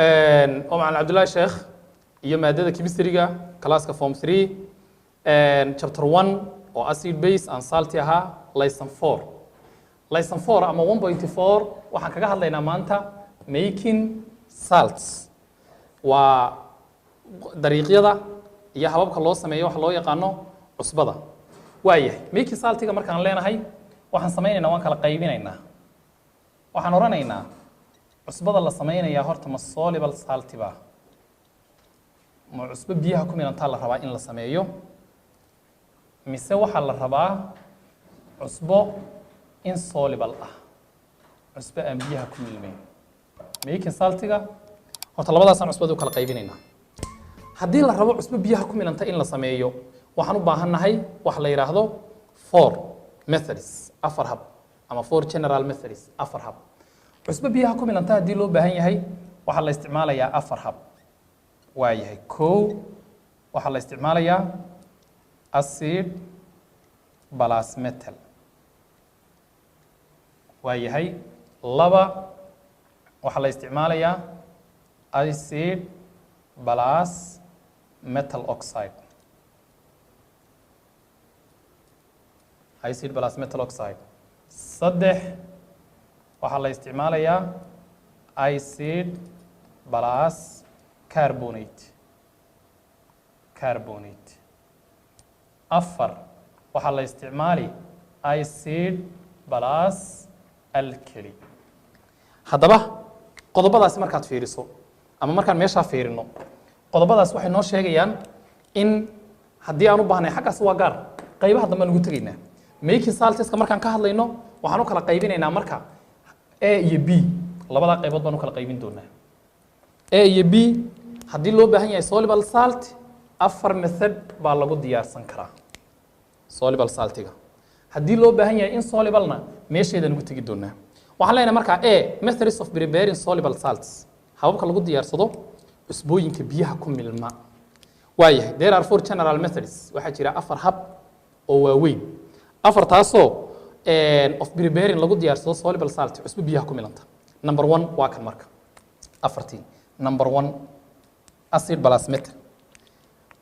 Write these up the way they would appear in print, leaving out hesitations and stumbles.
Oo macalin Cabdullaahi Sheekh iyo maadada chemistryga, classka form 3, chapter 1 oo acid, base and salt ahaa, lesson 4. Lesson 4 ama 1.4 waxaan kaga hadlaynaa maanta making salts, waa dariiqyada iyo hababka loo sameeyo waxa loo yaqaano cusbada. Waayahay, making saltiga markaan leenahay, waxaan samaynaynaa, waan kala qaybinaynaa. Waxaan odhanaynaa, cusbada la samaynayaa horta ma soluble salt ba, ma cusbo biyaha ku milantaa la rabaa in la sameeyo, mise waxaa la rabaa cusbo insoluble ah, cusbo aan biyaha ku milmayn? Making saltiga horta labadaasaan cusbada u kala qaybinaynaa. Haddii la rabo cusbo biyaha ku milanta in la sameeyo, waxaan u baahannahay waxa la yidhaahdo four methods, afar hab, ama four general methods, afar hab. Cusbo biyaha ku milanta haddii loo baahan yahay, waxaa la isticmaalayaa afar hab. Waayahay, kow, waxaa la isticmaalayaa acid plus metal. Waayahay, laba, waxaa la isticmaalayaa acid plus metal oxide, acid plus metal oxide. Saddex, waxaa la isticmaalayaa acid plus carbonate, carbonate. Afar, waxaa la isticmaali acid plus alkali. Haddaba qodobadaasi markaad fiiriso ama markaan meeshaa fiirino, qodobadaas waxay noo sheegayaan in haddii aan u baahnay xaggaas waa gaar, qaybaha dambe aan ugu tegaynaa. Making saltska markaan ka hadlayno, waxaan u kala qaybinaynaa marka A iyo B, labadaa qaybood baan u kala qaybin doonaa, A iyo B. Haddii loo baahan yahay soluble salt, afar method baa lagu diyaarsan karaa soluble saltiga. Haddii loo baahan yahay insoluble-na, meesheedaan ugu tegi doonaa. Waxaan leenahay markaa A, methods of preparing soluble salts, hababka lagu diyaarsado cusbooyinka biyaha ku milma. Waayahay, there are four general methods, waxaa jira afar hab oo waaweyn, afartaasoo of preparing, lagu diyaarsado soluble salt, cusbo biyaha ku milanta. Number one waa kan marka afartii. Number one, acid plus metal.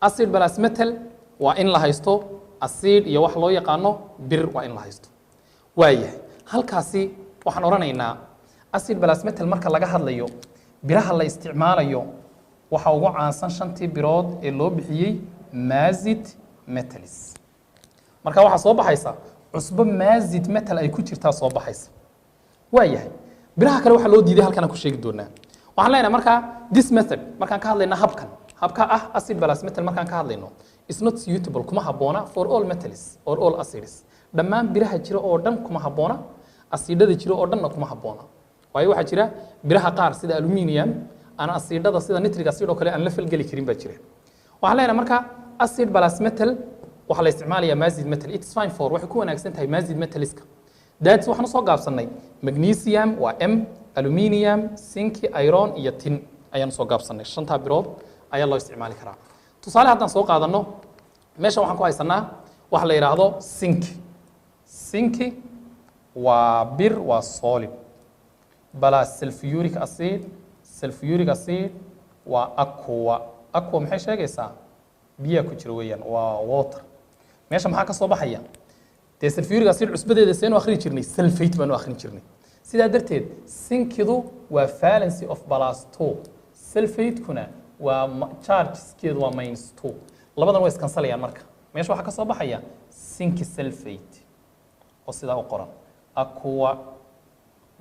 Acid plus metal waa in la haysto acid iyo wax loo yaqaano bir, waa in la haysto. Waayahay, halkaasi waxaan odhanaynaa, acid plus metal marka laga hadlayo, biraha la isticmaalayo waxaa ugu caansan shantii birood ee loo bixiyey MAZIT metals. Marka waxaa soo baxaysa cusbo MAZIT metal ay ku jirtaa soo baxaysa. Waayahay, biraha kale waxaa loo diiday halkan aan ku sheegi doonaa. Waxaan leenahay markaa, this method, markaan ka hadlayna habkan, habka ah acid plus metal markaan ka hadlayno, is not suitable, kuma habboona, for all metals or all acids. Dhammaan biraha jira oo dhan kuma habboona, asidhada jira oo dhanna kuma habboona. Waayo, waxaa jira biraha qaar sida aluminium aan asidhada sida nitric acid oo kale aan la falgeli karin baa jira. Waxaan leenahay marka, acid plus metal waxaa la isticmaalayaa MAZIT metal. It's fine for, waxay ku wanaagsan tahay MAZIT metaliska. That's waxaan usoo gaabsanay magnesium waa M, aluminium, zinc, iron iyo tin ayaan usoo gaabsanay. Shantaa birood ayaa loo isticmaali karaa. Tusaale haddaan soo qaadano, meeshan waxaan ku haysanaa waxa la yidhaahdo zinc. Zinc waa bir, waa solid, plus sulfuric acid. Sulfuric acid waa aqua. Aqua maxay sheegaysaa? Biyaha ku jira weeyaan, waa water. Meesha maxaa ka soo baxaya? Dee sulfuric acid cusbadeeda seenu akhrin jirnay? Sulfate baanu akhrin jirnay. Sidaa darteed zinkidu waa valency of plus two, sulfate-kuna waa chargeskeedu waa minus two. Labadan way iskansalayaan. Marka meesha waxaa ka soo baxaya zinc sulfate oo sidaa u qoran, aqua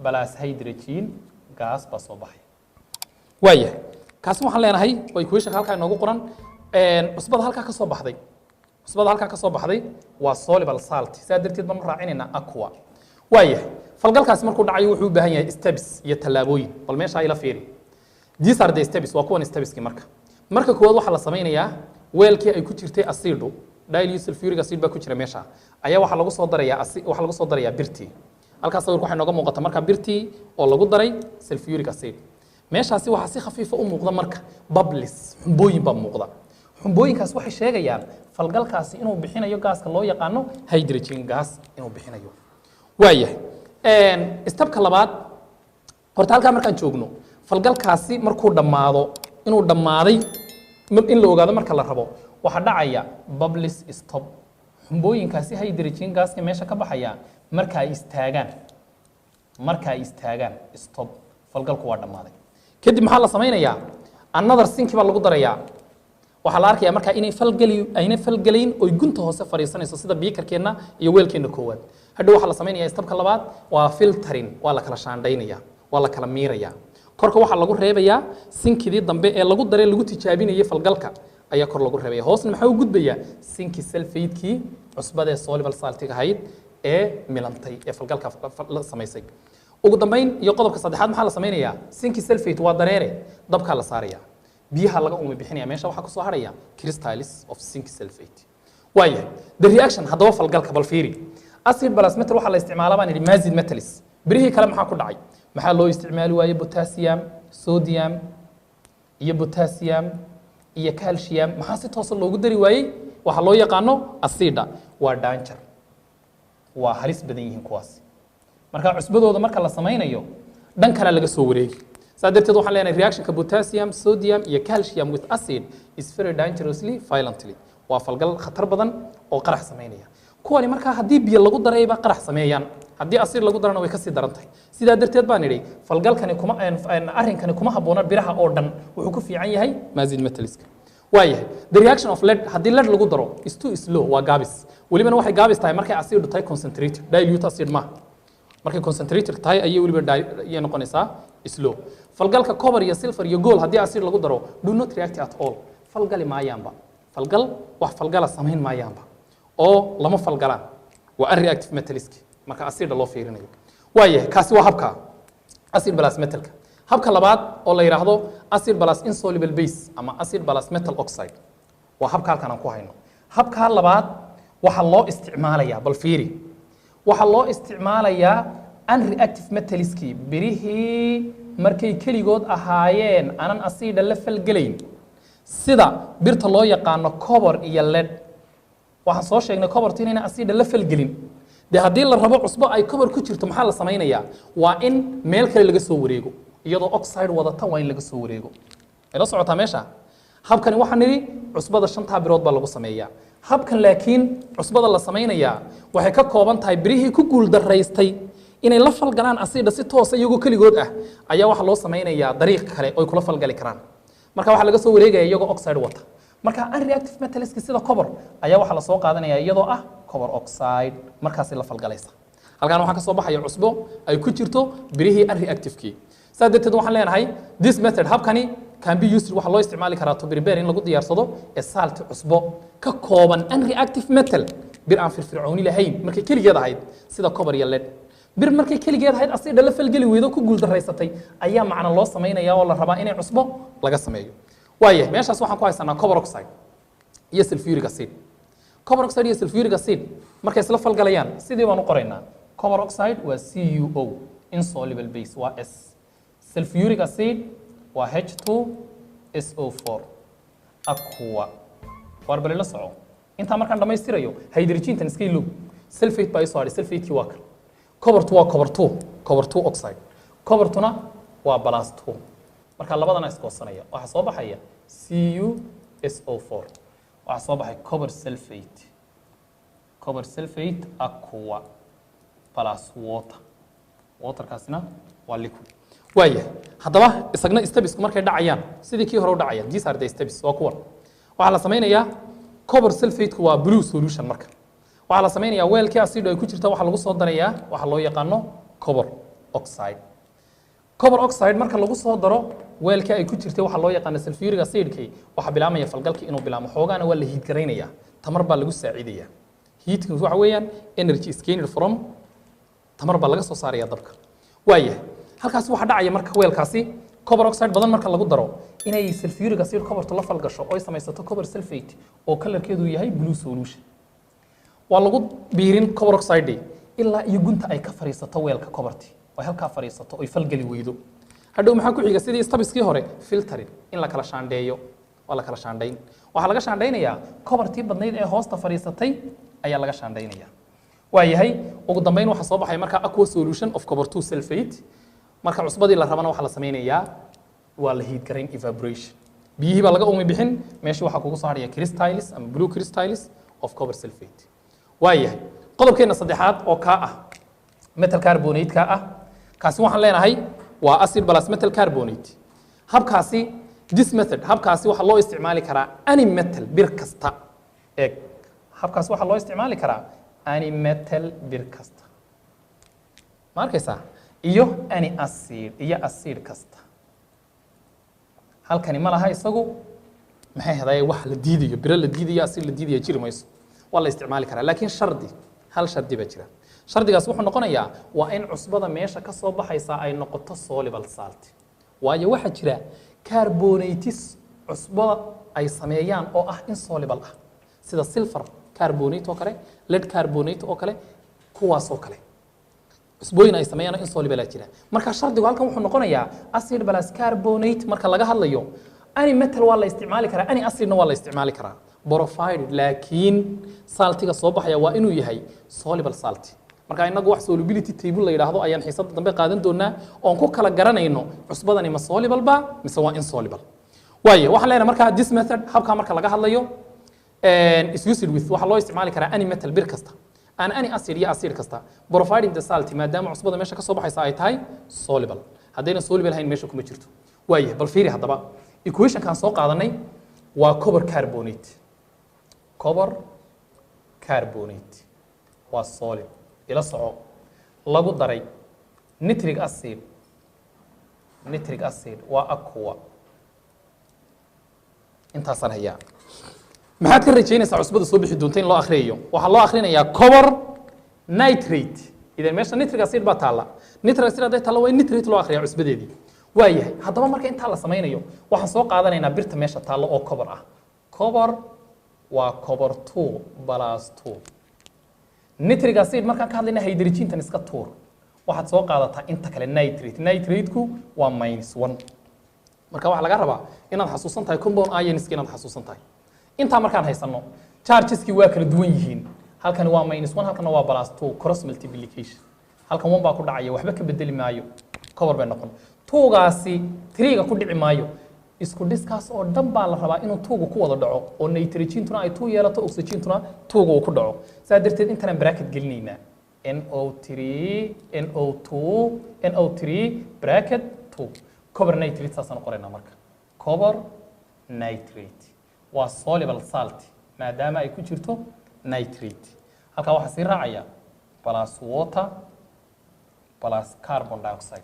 plus hydrogen gas baa soo baxaya. Waayahay, kaasi waxaan leenahay waa equationka halkaa inoogu qoran. Cusbada halkaa ka soo baxday, cusbada halkaa ka soo baxday waa soluble salt, sidaa darteed baan u raacinaynaa aqua. Waayahay, falgalkaasi markuu dhacayo wuxuu u baahan yahay steps iyo tallaabooyin. Bal meesha ila fiiri. These are the steps, waa kuwan stepski. Marka koowaad waxaa la samaynayaa, weelkii ay ku jirtay acidu, dilute sulfuric acid baa ku jira meesha, ayaa waxaa lagu soo darayaa waxaa lagu soo darayaa birtii. Halkaas sawirka waxay nooga muuqata marka birtii oo lagu daray sulfuric acid. Meeshaasi waxaa si khafiifa u muuqda marka bubbles, xumbooyin baa muuqda. Xumbooyinkaas waxay sheegayaan falgalkaasi inuu bixinayo gaaska loo yaqaano hydrogen gas inuu bixinayo. Waayahay, stepka labaad horta halkaa markaan joogno, Falgalkaasi markuu dhammaado, inuu dhammaaday in la ogaado marka la rabo, waxaa dhacaya bubbles stop. Xumbooyinkaasi hydrogen gaska meesha ka baxaya marka ay istaagaan, marka ay istaagaan, stop, falgalku waa dhammaaday. Kadib maxaa la samaynayaa? Another zinc baa lagu darayaa. Waxaa la arkayaa markaa inay falgeli ayna falgelayn oy gunta hoose fadhiisanayso, sida beakerkeenna iyo weelkeenna koowaad. Hadhow waxaa la samaynayaa stepka labaad, waa filtering. Waa la kala shaandhaynaya, waa la kala miiraya. Korka waxaa lagu reebayaa zincdii dambe ee lagu daray, lagu tijaabinayay falgalka ayaa kor lagu reebaya. Hoosna maxaa u gudbayaa? Zinc sulfate-kii, cusbadee soluble saltiga ahayd ee milantay ee falgalka la samaysay. Ugu dambayn iyo qodobka saddexaad, maxaa la samaynayaa? Zinc sulfate waa dareere, dabkaa la saaraya, biyaha laga uumi bixinaya. Meesha waxaa kusoo harhaya crystals of zinc sulfate. Waayahay, the reaction haddaba, falgalka bal fiiri. Acid plus metal waxaa la isticmaalaa baan idhi MAZID metals. Birihii kale maxaa ku dhacay? Maxaa loo isticmaali waayey potassium, sodium iyo potassium iyo calcium? Maxaa si toosa loogu dari waayey waxaa loo yaqaano acida? Waa danger, waa halis badan yihiin kuwaasi. Marka cusbadooda marka la samaynayo, dhan kale laga soo wareegi. Saa darteed waxaan leenahay reactionka potassium, sodium iyo calcium with acid is very dangerously violently. Waa falgal khatar badan oo qarax samaynaya kuwani. Markaa haddii biyo lagu darayba qarax sameeyaan, haddii acid lagu darana way kasii daran tahay. Sidaa darteed baan idhi falgalkani kuma, arrinkani kuma habboona biraha oo dhan. Wuxuu ku fiican yahay MAZID metalska. Waayahay, the reaction of lead, haddii lead lagu daro, is too slow, waa gaabis. Welibana waxay gaabis tahay markay acid tahay concentrated, dilute acid maaha. Markay concentrated tahay ayay weliba ayay noqonaysaa slow. Falgalka copper iyo silver iyo gold haddii acid lagu daro do not react at all, falgali maayaanba, falgal wax falgala samayn maayaanba oo lama falgalaan. Waa unreactive metalski marka acida loo fiirinayo. Waayahay, kaasi waa habka acid plus metalka. Habka labaad oo la yidhaahdo acid plus insoluble base ama acid plus metal oxide waa habka halkan aan ku hayno. Habkaa labaad waxaa loo isticmaalayaa, bal fiiri, waxaa loo isticmaalayaa unreactive metalskii, birihii markay keligood ahaayeen aanan acida la falgelayn, sida birta loo yaqaano copper iyo lead. Waxaan soo sheegnay coppertu inayna acida la falgelin. Dee haddii la rabo cusbo ay copper ku jirto, maxaa la samaynayaa? Waa in meel kale laga soo wareego, iyadoo oxide wadata waa in laga soo wareego. Ay la socotaa meesha? Habkani waxaan nidhi cusbada shantaa birood baa lagu sameeyaa. Habkan laakiin cusbada la samaynayaa waxay ka kooban tahay birihii ku guuldaraystay inay la falgalaan acida si toosa iyagoo keligood ah, ayaa waxaa loo samaynayaa dariiq kale oy kula falgali karaan. Marka waxaa laga soo wareegaya iyagoo oxide wata. Marka unreactive metalski sida copper ayaa waxaa lasoo qaadanaya iyadoo ah copper oxide, markaasi la falgalaysa. Halkan waxaa ka soo baxaya cusbo ay ku jirto birihii unreactive-kii. Saa darteed waxaan leenahay this method, habkani, can be used, waxaa loo isticmaali karaa, to prepare, in lagu diyaarsado, a salt, cusbo ka kooban unreactive metal, bir aan firfircooni lahayn markay keligeed ahayd, sida copper iyo lead. Bir markay keligeed ahayd acida la falgeli weydo, ku guuldaraysatay, ayaa macna loo samaynaya oo la rabaa inay cusbo laga sameeyo. Waayahay, meeshaas waxaan ku haysanaa copper oxide iyo sulfuric acid. Copper oxide iyo sulfuric acid markay isla falgalayaan, sidii baan u qoraynaa. Copper oxide waa CuO, insoluble base waa S. Sulfuric acid waa H2SO4 aqua. Waar bal ila soco intaa markaan dhammaystirayo. Hydrogentan iska ilow, sulfate baa isoo hadhay. Sulfate-kii waa kan. Coppertu waa copper two, copper two oxide, coppertuna waa plus two. Marka labadana iskoosanaya, waxaa soo baxaya CuSO4. Waxaa soo baxay copper sulfate, copper sulfate aqua plus water. Waterkaasina waa liquid. Waayahay, haddaba isagna stepsku markay dhacayaan sidii kii hore u dhacayaan. These are the steps, waa kuwan. Waxaa la samaynayaa copper sulfate-ku waa blue solution. Marka waxaa la samaynayaa weelkii acid ay ku jirta waxaa lagu soo darayaa waxaa loo yaqaano copper oxide. Copper oxide marka lagu soo daro weelkii ay ku jirtay waxaa loo yaqaano sulfuric acidkii, waxaa bilaamaya falgalkii inuu bilaamo. Xoogaana waa la heat garaynaya, tamar baa lagu saacidaya. Heating waxa weeyaan energy is gained from, tamar baa laga soo saaraya dabka. Waayahay, halkaasi waxaa dhacaya marka weelkaasi copper oxide badan marka lagu daro inay sulfuric acid coppertu la falgasho oy samaysato copper sulfate oo colorkeedu yahay blue solution. Waa lagu biirin copper oxide ilaa iyo gunta ay ka fariisato weelka copperti, oy halkaa fariisato oy falgeli weydo. Hadhow maxaa ku xiga? Sidii stepskii hore, filtering, in la kala shaandheeyo. Waa la kala shaandhayn. Waxaa laga shaandhaynayaa coppertii badnayd ee hoosta fariisatay ayaa laga shaandhaynaya. Waayahay, ugu dambeyn waxaa soo baxay marka aqua solution of copper two sulfate. Marka cusbadii la rabana waxaa la sameynayaa Waa la heat garayn, evaporation. Biyihii baa laga uumi bixin. Meesha waxaa kugu soo hadhaya crystals ama blue crystals of copper sulfate. Waayahay, qodobkeena saddexaad oo kaa ah metal carbonate ka ah, kaasi waxaan leenahay waa acid plus metal carbonate. Habkaasi, this method, habkaasi waxaa loo isticmaali karaa any metal, bir kasta. Eeg, habkaasi waxaa loo isticmaali karaa any metal, bir kasta, ma arkaysaa, iyo any acid, iyo acid kasta. Halkani ma laha isagu, maxay hadaye, wax la diidayo, biro la diidayo, acid la diidaya jiri mayso. Waa la isticmaali karaa, laakiin shardi, hal shardi baa jira. Shardigaas wuxuu noqonayaa waa in cusbada meesha ka soo baxaysa ay noqoto soluble salt, waayo waxaa jira carbonates cusbada ay sameeyaan oo ah insoluble ah, sida silver carbonate oo kale, lead carbonate oo kale, kuwaas oo kale cusbooyin ay sameeyaan oo insoluble jira. Marka shardigu halkan wuxuu noqonayaa acid plus carbonate marka laga hadlayo, any metal waa la isticmaali karaa, any acidna waa la isticmaali karaa, provided laakiin saltiga soo baxaya waa inuu yahay soluble salt. Marka inagu wax solubility table la yidhaahdo ayaan xiisadda dambe qaadan doonaa oon ku kala garanayno cusbadani ma soluble ba mise waa insoluble. Waayo, waxaan leenahay marka this method, habkaa marka laga hadlayo, is used with, waxaa loo isticmaali karaa any metal, bir kasta, and any acid, iyo acid kasta, providing the salt, maadaama cusbada meesha ka soo baxaysa ay tahay soluble. Haddayna soluble hayn, meesha kuma jirto. Waayahay, bal fiiri haddaba equationkan soo qaadanay waa copper carbonate. Copper carbonate waa solid, ila soco, lagu daray nitric acid. Nitric acid waa aqua. Intaasaan hayaa. Maxaad ka rajaynaysaa cusbada soo bixi doonta in loo akhriyayo? Waxaa loo akhrinayaa copper nitrate. Idan meesha nitric acid baa taalla. Nitric acid hadday taalla, waa in nitrate loo akhriyaa cusbadeedii. Waa yahay. Haddaba marka intaa la samaynayo, waxaan soo qaadanaynaa birta meesha taallo oo copper ah. Copper waa copper two plus two. Nitric acid markaan ka hadlayna, hydrogentan iska tuur, waxaad soo qaadataa inta kale, nitrate. Nitrate-ku waa minus one. Marka waxaa laga rabaa inaad xasuusan tahay compound ionska, inaad xasuusan tahay. Intaa markaan haysanno, chargeskii waa kala duwan yihiin. Halkani waa minus one, halkana waa plus two. Cross multiplication, halkan one baa ku dhacaya, waxba ka bedeli maayo, copper bay noqon. Two-gaasi three-ga ku dhici maayo. Isku dhiskaas oo dhan baa la rabaa inuu two-gu ku wada dhaco, oo nitrogentuna ay two yeelato, oxygentuna two-ga uu ku dhaco. Saa darteed intanaan bracket gelinaynaa: NO3, NO2, NO3 bracket 2, copper nitrate. Saasaan qoraynaa. Marka copper nitrate waa soluble salt maadaama ay ku jirto nitrate. Halkaa waxaa sii raacaya plus water plus carbon dioxide,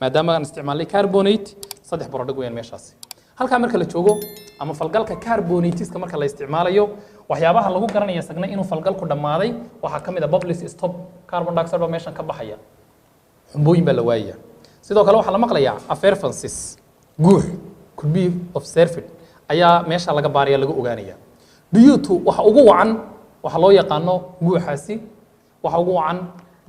maadaama aan isticmaalnay carbonate. Saddex product weeyaan meeshaasi. Halkaa marka la joogo ama falgalka carbonateska marka la isticmaalayo, waxyaabaha lagu garanaya sagna inuu falgalku dhammaaday waxaa ka mid a bubbles stop, carbon dioxide baa meeshan ka baxaya, xumbooyin baa la waayaya. Sidoo kale waxaa la maqlayaa effervescence, guux, could be observed ayaa meesha laga baaraya, laga ogaanaya. Due to, waxa ugu wacan, waxa loo yaqaano guuxaasi, waxa ugu wacan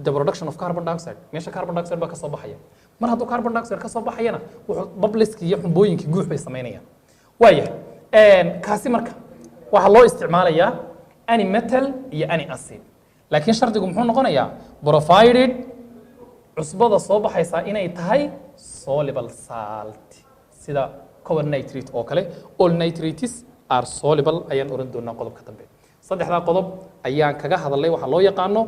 the production of carbon dioxide. Meesha carbon dioxide baa ka soo baxaya. Mar hadduu carbon dioxide ka soo baxayana, wuxuu bubbleski iyo xumbooyinkii guux bay samaynayaan. Waayahay, kaasi marka waxaa loo isticmaalayaa any metal iyo any acid, laakiin shardigu muxuu noqonayaa? Provided cusbada soo baxaysaa inay tahay soluble salt, sida copper nitrate oo kale. All nitrates are soluble ayaan oran doonaa qodobka dambe. Saddexdaa qodob ayaan kaga hadalnay waxaa loo yaqaano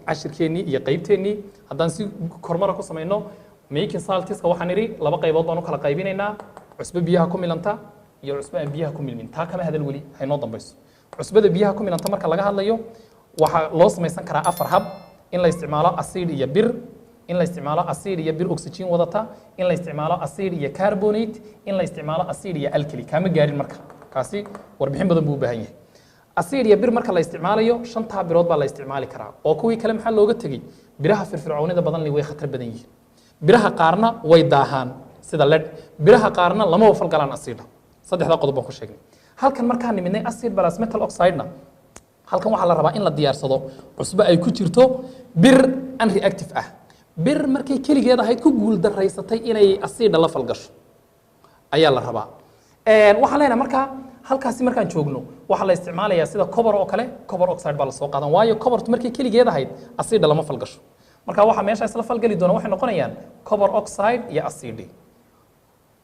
cashirkeennii iyo qaybteennii. Haddaan si kormara ku samayno making saltiska, waxaan idhi laba qaybood baan u kala qaybinaynaa: cusbo biyaha ku milanta iyo cusbo aan biyaha ku milmin. Taa kama hadal weli, haynoo dambayso. Cusbada biyaha ku milanta marka laga hadlayo, waxaa loo samaysan karaa afar hab: in la isticmaalo acid iyo bir, in la isticmaalo acid iyo bir oxygen wadata, in la isticmaalo acid iyo carbonate, in la isticmaalo acid iyo alkali. Kaama gaarin marka, kaasi warbixin badan buu u baahan yahay. Acid iyo bir marka la isticmaalayo, shantaa birood baa la isticmaali karaa, oo kuwii kale maxaa looga tegey? Biraha firfircoonida badan way khatar badan yihiin. Biraha qaarna way daahaan sida lead, biraha qaarna lamaba falgalaan acida. Saddexdaa qodob baan ku sheegnay. Halkan markaan nimidnay acid plus metal oxide-na, halkan waxaa la rabaa in la diyaarsado cusbo ay ku jirto bir unreactive ah, bir markay keligeed ahayd ku guul daraysatay inay acida la falgasho ayaa la rabaa. Waxaan leenahay markaa halkaasi markaan joogno, waxaa la isticmaalayaa sida copper oo kale. Copper oxide baa lasoo qaadan, waayo coppertu markay keligeed ahayd acida lama falgasho. Marka waxaa meesha isla falgali doona waxay noqonayaan copper oxide iyo acid.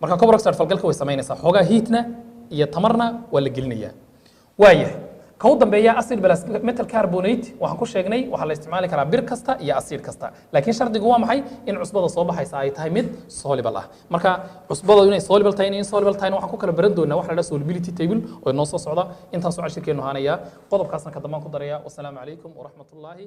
Marka copper oxide falgalka way samaynaysaa, xoogaa heatna iyo tamarna waa la gelinayaa. Waayahay, ka u dambeeya acid plus metal carbonate, waxaan ku sheegnay waxaa la isticmaali karaa bir kasta iyo acid kasta, laakiin shardigu waa maxay? In cusbada soo baxaysa ay tahay mid soluble ah. Marka cusbada inay soluble tahay, inay insoluble tahayna, waxaan ku kala baran doonaa waxa la dhaha solubility table oo inoo soo socda. Intaasoo cashirkeenu ahaanaya, qodobkaasna ka dambaan ku daraya. Wasalaamu calaykum waraxmatullaahi.